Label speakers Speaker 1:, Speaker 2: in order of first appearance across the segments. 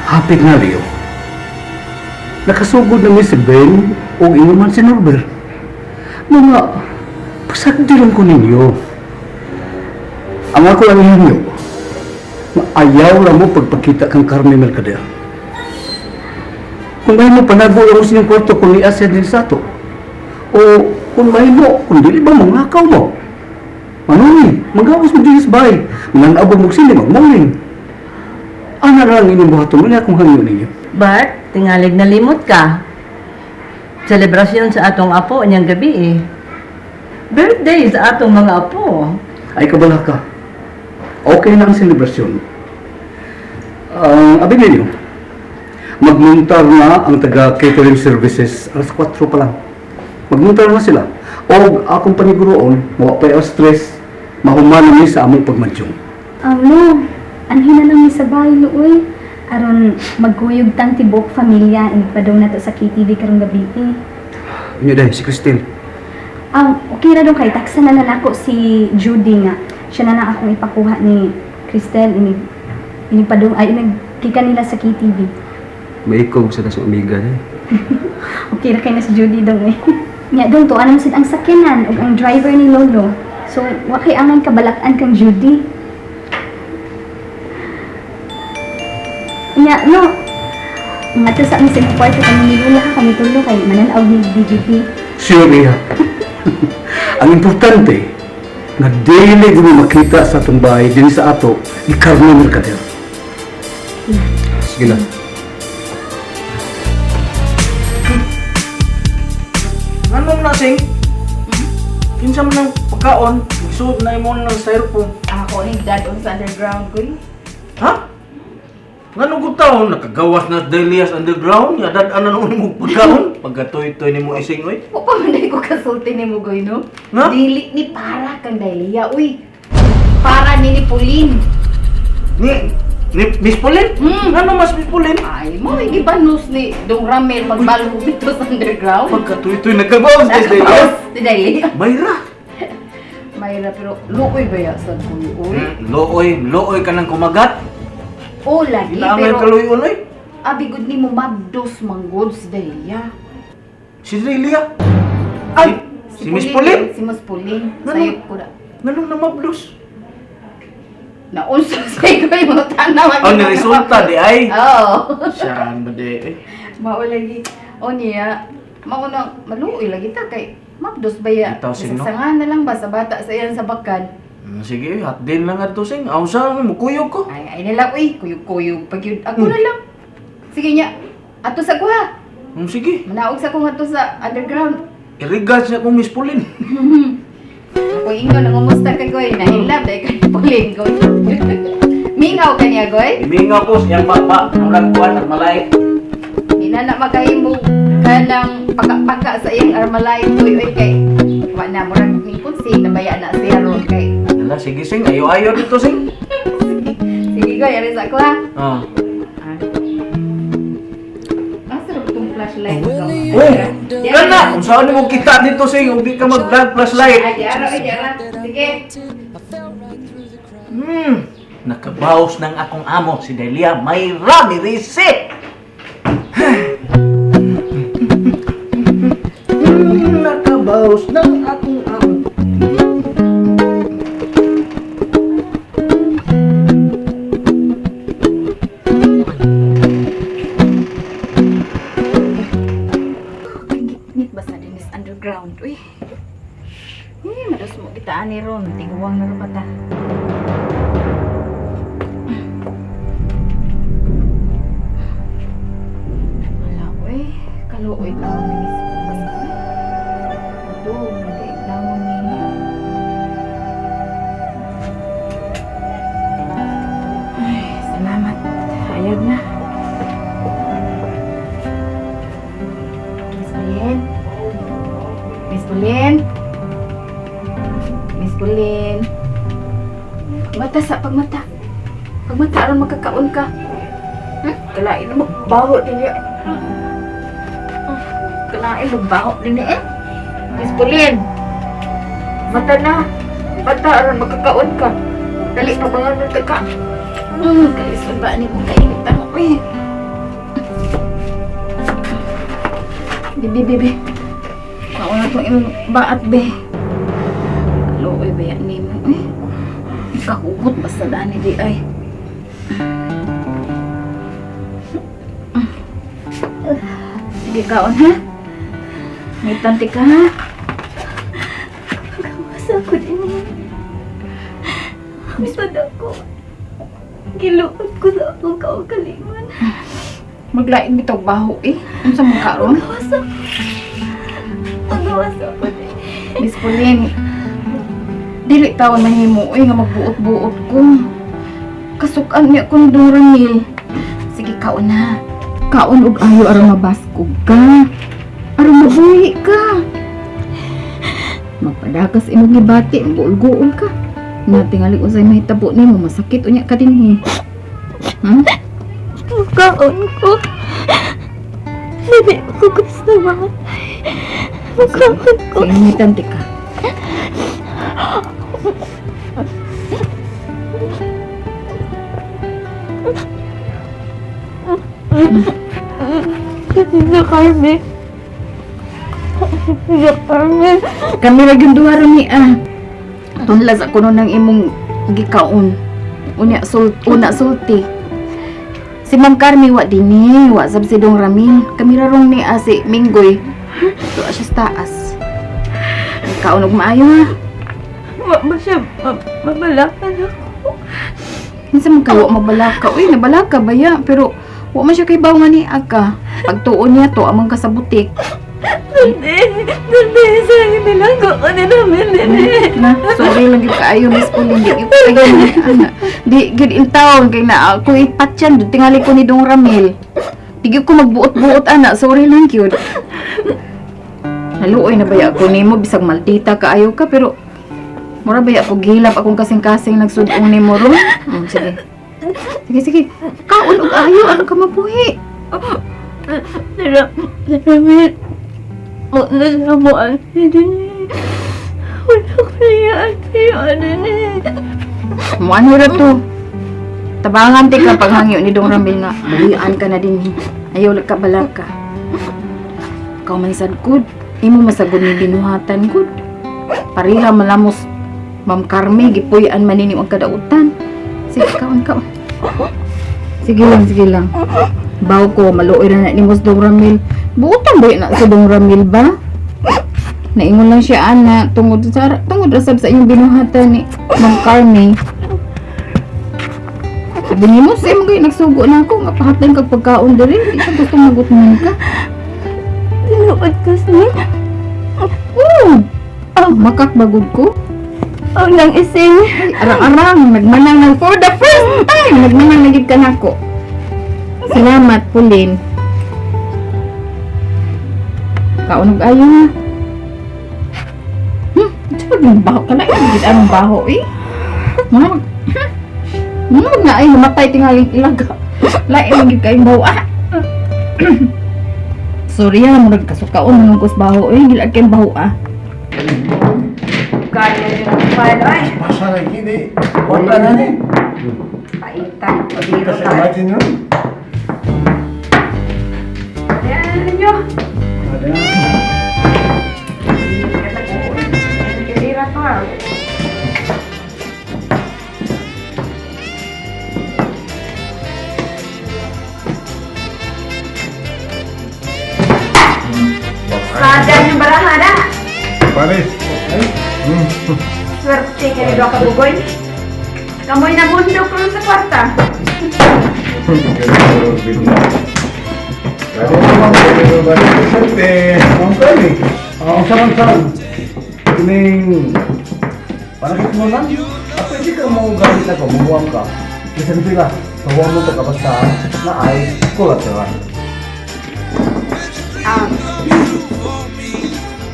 Speaker 1: Hapit na, Leo. Nakasugod na mi si Ben o ingon man si Norbert. Mga pasagdiran ko ninyo. Ang ako lang ninyo, ayaw ra mo pagpakita kang Carmen Mercader. Kung may mo panago lang sa inyong kwarto kung niya siya din sa ato. O kung may mo, kung dili ba mangakaw mo. Manoy, magawas mo din sa bahay. Mananabog mo sila, magmuling. Ana lang inyong buhaton, wala akong hangyo ninyo.
Speaker 2: Bart, tingalig na limot ka. Selebrasyon sa atong apo niyang gabi eh. Birthday sa atong mga apo.
Speaker 1: Ay, kabala ka. Okay na ang selebrasyon. Ang abi ninyo, magmuntar na ang taga catering services alas 4 pa lang. Magmuntar na sila. O akong paniguroon, mawa pa yung stress, mahuman na mi sa among pagmadyong.
Speaker 3: Lo, anhin na lang mi sa bahay, lo, uy. Aron magkuyog tang tibok familia, inipadong na to sa KTV karong gabi eh.
Speaker 4: Inyo dahil, si Christine.
Speaker 3: Okay ra dong kay taksa na lang ako si Judy nga. Siya na lang akong ipakuha ni Cristel inig inipadong ay inagkika nila sa KTV.
Speaker 4: Maikog sa tas umiga eh.
Speaker 3: Okay ra kay na si Judy dong eh. Nya dong tuwa naman sad ang sakyanan ug ang driver ni Lolo. So wa kay angan kabalak-an kang Judy. Nya no. Nga to sa aming sa kwarto kami ni Lola kami tulo kay mananaw ni DGP.
Speaker 1: Sure niya. Ang importante, nga daily mo makita sa atong bahay din sa ato ni Carmen Mercader.
Speaker 4: Sige lang.
Speaker 5: Anong nasing? Kinsa man ang pagkaon, isuot na imo ng styrofoam.
Speaker 6: Ako ni dad on sa underground ko.
Speaker 5: Ha? Ngano ko taon nakagawas na Delias underground, ya dad ana noon mo pagkaon. Pagkatoy-toy nimo ising oy.
Speaker 6: Wa pa man ko kasulti nimo goy no.
Speaker 5: Nga?
Speaker 6: Dili ni para kang Delia uy. Para ni Pauline.
Speaker 5: Ni Miss Pauline?
Speaker 6: Mm.
Speaker 5: Ngano mas Miss Pauline?
Speaker 6: Ay, mo may gibanos ni Dong Ramel magbalho dito sa underground.
Speaker 5: Pagkatoy-toy nagkabawas kay Delias.
Speaker 6: Si Delia.
Speaker 5: Mayra.
Speaker 6: Mayra pero luoy ba ya sa kuy uy?
Speaker 5: Looy, looy ka nang kumagat.
Speaker 6: O lagi
Speaker 5: Kailangan
Speaker 6: pero
Speaker 5: kaluyon oy.
Speaker 6: abi gud nimo mabdos manggod si Delia.
Speaker 5: Si Delia. Ay, si Miss Pauline.
Speaker 6: Si Miss Pauline.
Speaker 5: Ngano?
Speaker 6: Sayop ko na.
Speaker 5: Nganong namabdos?
Speaker 6: Naunsa sa ikaw yung mga tanawan.
Speaker 5: Oh, ni resulta di ay.
Speaker 6: Oo.
Speaker 5: Saan ba di eh?
Speaker 6: Mao lagi. O niya, mao na maluoy lagi ta kay mabdos ba ya?
Speaker 5: Bitaw, sing, no?
Speaker 6: Sangsangan na lang ba sa bata sa iyan sa bakal.
Speaker 5: Sige, hot din lang adto sing. Aw sa mukuyog ko.
Speaker 6: Ay, ay na lang uy, kuyog-kuyog pag yun. Ako na lang. Sige niya. Ato sa kuha.
Speaker 5: Sige.
Speaker 6: Manaog sa kong ato sa underground.
Speaker 5: I-regards niya kong Miss Pauline.
Speaker 6: Ako ingon nangumusta ka goy, nahilab dai kay Pauline goy. Mingaw ka niya goy.
Speaker 5: Imingaw ko siyang baba, murag kuan at malay.
Speaker 6: Di na na makahimo kanang paka-paka sa iyang armalay goy oy kay wa na murag ni kunsi nabaya na siya ron kay.
Speaker 5: Ala, sige sing, ayo-ayo dito sing.
Speaker 6: Sige goy, ari sa ako ha.
Speaker 5: Ah.
Speaker 6: Ah, sarap itong flashlight ko.
Speaker 5: Oh, kana, kung saan mo kita dito sing, ug di ka mag-vlog flashlight.
Speaker 6: Ay, di ara, ay, di ara. Sige.
Speaker 5: Nakabaos ng akong amo si Delia may rami receipt. Nakabaos ng akong amo.
Speaker 6: Ngit ba sa dinis underground? Uy. Eh, mados mo kita ani ron. Tiguang na ron bata. Wala, uy. Kaluoy tao ni Miss Pupas. Ito, maliit daw ni. Ay, salamat. Ayag na. Miss Pauline? Miss Pauline? Miss Pauline? Mata sa pagmata. Pagmata aron makakaon ka. Kalain mo baho din niya. Kalain mo baho din niya eh. Miss Pauline. Mata na. Mata aron makakaon ka. Dali pa bangon ka ka. Kalisod ba ni mo kainit ang uy. Bibi, bibi. Kauna tong imong baat, be. Kaluoy ba yan nimo, eh? Kahugot basta dani di ay. Sige, kaon ha? May tanti ka ha?
Speaker 3: Pagkawasa ko din eh. Ang ako. Giluot ko sa akong kaugalingon.
Speaker 6: Maglain bitaw baho eh. Unsa man karon?
Speaker 3: Pagkawasa ko. Pagkawasa ko din.
Speaker 6: Miss Pauline, dili tawon mahimo eh nga magbuot-buot ko. Kasukan niya kung Doramil. Sige, kaon na. Kaon og ayo aron mabaskog ka. Aron mabuhi ka. Magpadakas imong gibati, guol-guol ka. Natingali unsay mahitabo nimo, masakit unya ka dinhi.
Speaker 3: Kaon ko. Hindi ko gusto mamatay. Kaon ko.
Speaker 6: Sige, may tanti ka.
Speaker 3: Tita Carmen. Tita Carmen.
Speaker 6: Kami ra gyud duha ra ni ah. Tunlas ako nun ng imong gikaon. Unya sul una sulti. Si Ma'am Carmi wa dinhi, wa sab si Dong Ramil. Kami ra rong ni ah, si Minggoy. Tuwa siya sa taas. Kaon og maayo ha.
Speaker 3: Wa ba siya mabalakan ako?
Speaker 6: Kinsa man kay wa mabalaka. Uy, nabalaka ba ya? Pero wa man siya kay baw nga ni aga. Pagtuon niya to amang ka sa butik.
Speaker 3: Hindi. Hindi. Sa nilago ko ni Ramil din eh.
Speaker 6: Na, sorry lang gyud kaayo Miss Pauline, di gyud kayo ana. Di gyud in town kay na ako ipatyan dud tingali ko ni Dong Ramil. Di gyud ko magbuot-buot ana, sorry lang gyud. Naluoy na baya ako nimo bisag maldita kaayo ka pero mura baya ko gilap akong kasing-kasing nagsud-ong nimo ron. Sige. Sige, sige. Kaon og ayo aron ka mabuhi.
Speaker 3: Ramil. Mo na siya mo ate din eh. Wala ko niya ate ano eh.
Speaker 6: Muano ra to. Tabangan ti ka paghangyo ni Dong Ramil nga buhian ka na din. Ayaw ka balaka. Ikaw man sad good. Imo masagod ni binuhatan good. Pareha malamos Ma'am Carme gipuy-an man ninyo ang kadautan. Sige, kaon kaon. Sige lang, sige lang. Baw ko, maluoy ra na ni Mos Dong Ramil. Buotan ba yun na sa Dong Ramil ba? Naingon lang siya ana tungod ra sab sa inyong binuhatan ni Ma'am Carme. Sabi ni mo, sa'yo mga nagsugo na ako, nga pahatan kag pagkaon diri, di ka gusto magutman ka.
Speaker 3: Tinuod ko siya.
Speaker 6: Oo, oh, makakbagod ko.
Speaker 3: Ang nang ising.
Speaker 6: Ay, arang-arang, nagmanang na for the first time, nagmanang na gid ka nako. Salamat, Pauline. Kaon og ayo ha. Tsaka yung baho ka na, eh, gid anong baho eh. Mga mag, mga mag na ay namatay tingaling ilaga. Lain man gid kayong baho ah. Sorry ah, murag kasukaon man kus baho eh, gilad kayong baho ah.
Speaker 2: Kaya yun ang file, ay.
Speaker 7: Pasa lagi di. Kota na ni.
Speaker 2: Paitan, pabiro
Speaker 7: Kasi
Speaker 2: ka.
Speaker 7: imagine nun.
Speaker 2: Ayan ninyo.
Speaker 7: Ada.
Speaker 2: Kira to ah. Sada yung barahada.
Speaker 7: Paris.
Speaker 2: Swerte ka ni Doka Bugoy. Kamoy na bundok ron sa kwarta.
Speaker 7: Ang kali.
Speaker 1: Ang sarang sarang. Kining panakit mo lang. Ah, pwede ka mo gamit ako, mamuwang ka. Kasi pila, mamuwang mo ka basta na ay collateral.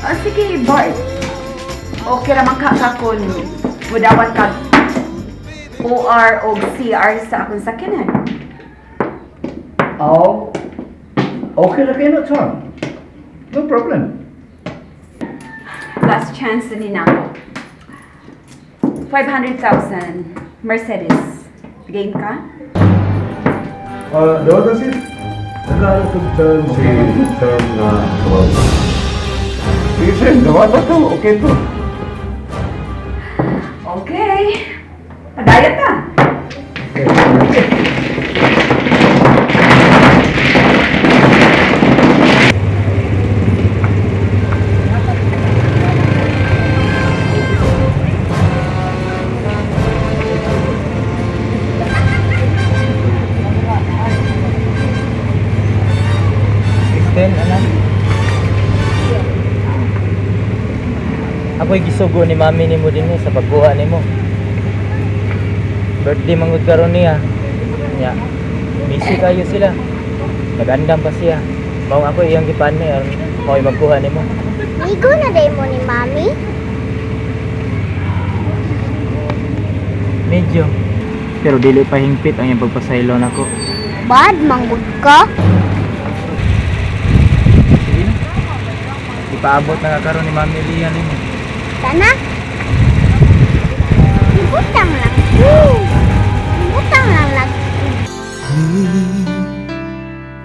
Speaker 8: Ah, sige, Bart. Okay raman ka ka kung mudawat ka OR o CR sa akong sakyanan.
Speaker 1: Oh, okay na kayo na, Charm. No problem.
Speaker 8: Last chance ni nako. 500,000 Mercedes. Game ka?
Speaker 7: Dawatan sir. Nagkala itong term si term na trabaho. Sige, sir. Gawa ba to? Okay to.
Speaker 8: Okay. Padayon ta.
Speaker 9: Cristel, anak. Ako'y gisugo ni mami nimo dinhi sa pagkuha nimo. Birthday mangud karon niya. Nya. Busy kayo sila. Nagandam pa siya. Mao ako iyang gipanay aron mao'y magkuha nimo.
Speaker 10: Migo na day mo ni Mami.
Speaker 9: Medyo. Pero dili pa hingpit ang iyang pagpasaylo nako.
Speaker 10: Bad, manggod ka.
Speaker 9: Sige na. Ipaabot na ka karon ni Mami Lia nimo.
Speaker 10: Sana. Ibutang lang. Woo! Ibutang lang lang.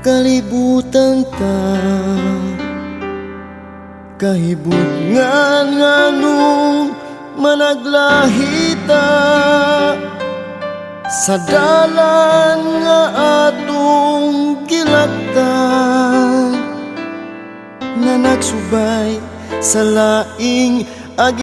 Speaker 11: Kalibutan ta Kahibutngan nganong managlahita sa dalan nga atong gilaktan nga nagsubay sa laing agi.